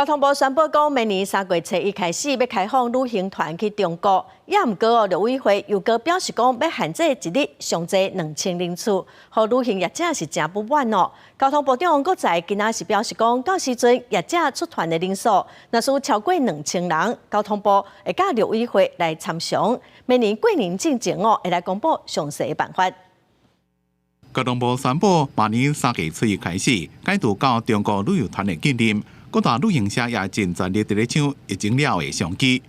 交通部宣布講，明年3月初一開始欲開放旅行團去中國，也毋過哦，陸委會又閣表示講，欲限制一日上濟2000人次，予旅行業者是誠不滿哦。交通部長王國材今仔是表示講，到時陣業者出團的人數，若是超過兩千人，交通部會佮陸委會來參詳。明年過年進前哦，會來公布詳細的辦法。交通部宣布，明年3月初一開始，解除到中國旅遊團的禁令。各大旅行社也盡全力佇咧搶疫情了後的商機，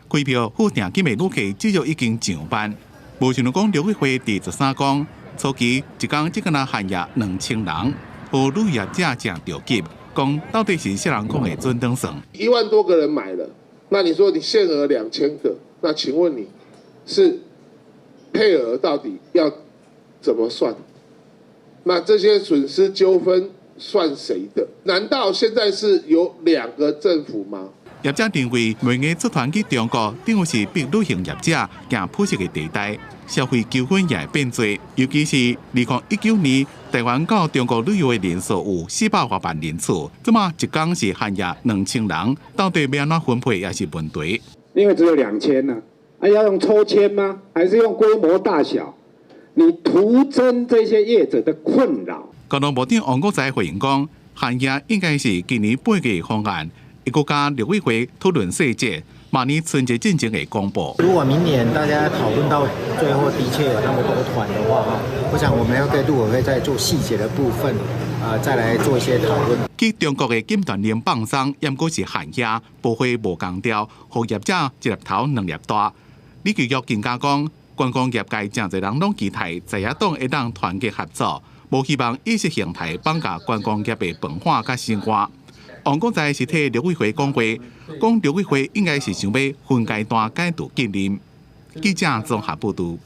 開票付訂金的旅客至少已經上萬。無想到講陸委會佇13講，初期一工只敢若限額兩千人，予旅遊業者誠著急，講到底是啥人講會準當算？1萬多個人買了，那你說你限額2000個，那請問你是配額到底要怎麼算？那這些損失糾紛算誰的？難道現在是有兩個政府嗎？業者認為，每年出團去中國，等於是逼旅行業者行灰色的地帶，消費糾紛也會變多。尤其是2019年，台灣到中國旅遊的人數有400外萬人次，這馬一工是限額兩千人，到底欲按怎分配也是問題。因為只有兩千呢，啊，要用抽籤嗎？還是用規模大小？你徒增這些業者的困擾。交通部長王國材回應講，限額應該是今年8月方案，會閣佮陸委會討論細節，明年春節進前會公布。如果明年大家討論到最後的確有那麼多團的話，我想我們要跟陸委會再做細節的部分，啊，再來做一些討論。去中國的禁團令放鬆，毋過是限額，報會無仝調，予業者一粒頭兩粒大。李奇岳更加講，觀光業界誠濟人攏期待在野黨會當團結合作。無希望意識形態綁架觀光業的文化佮生活。王國材是替陸委會講話，講陸委會應該是想欲分階段解除禁令。記者綜合報導。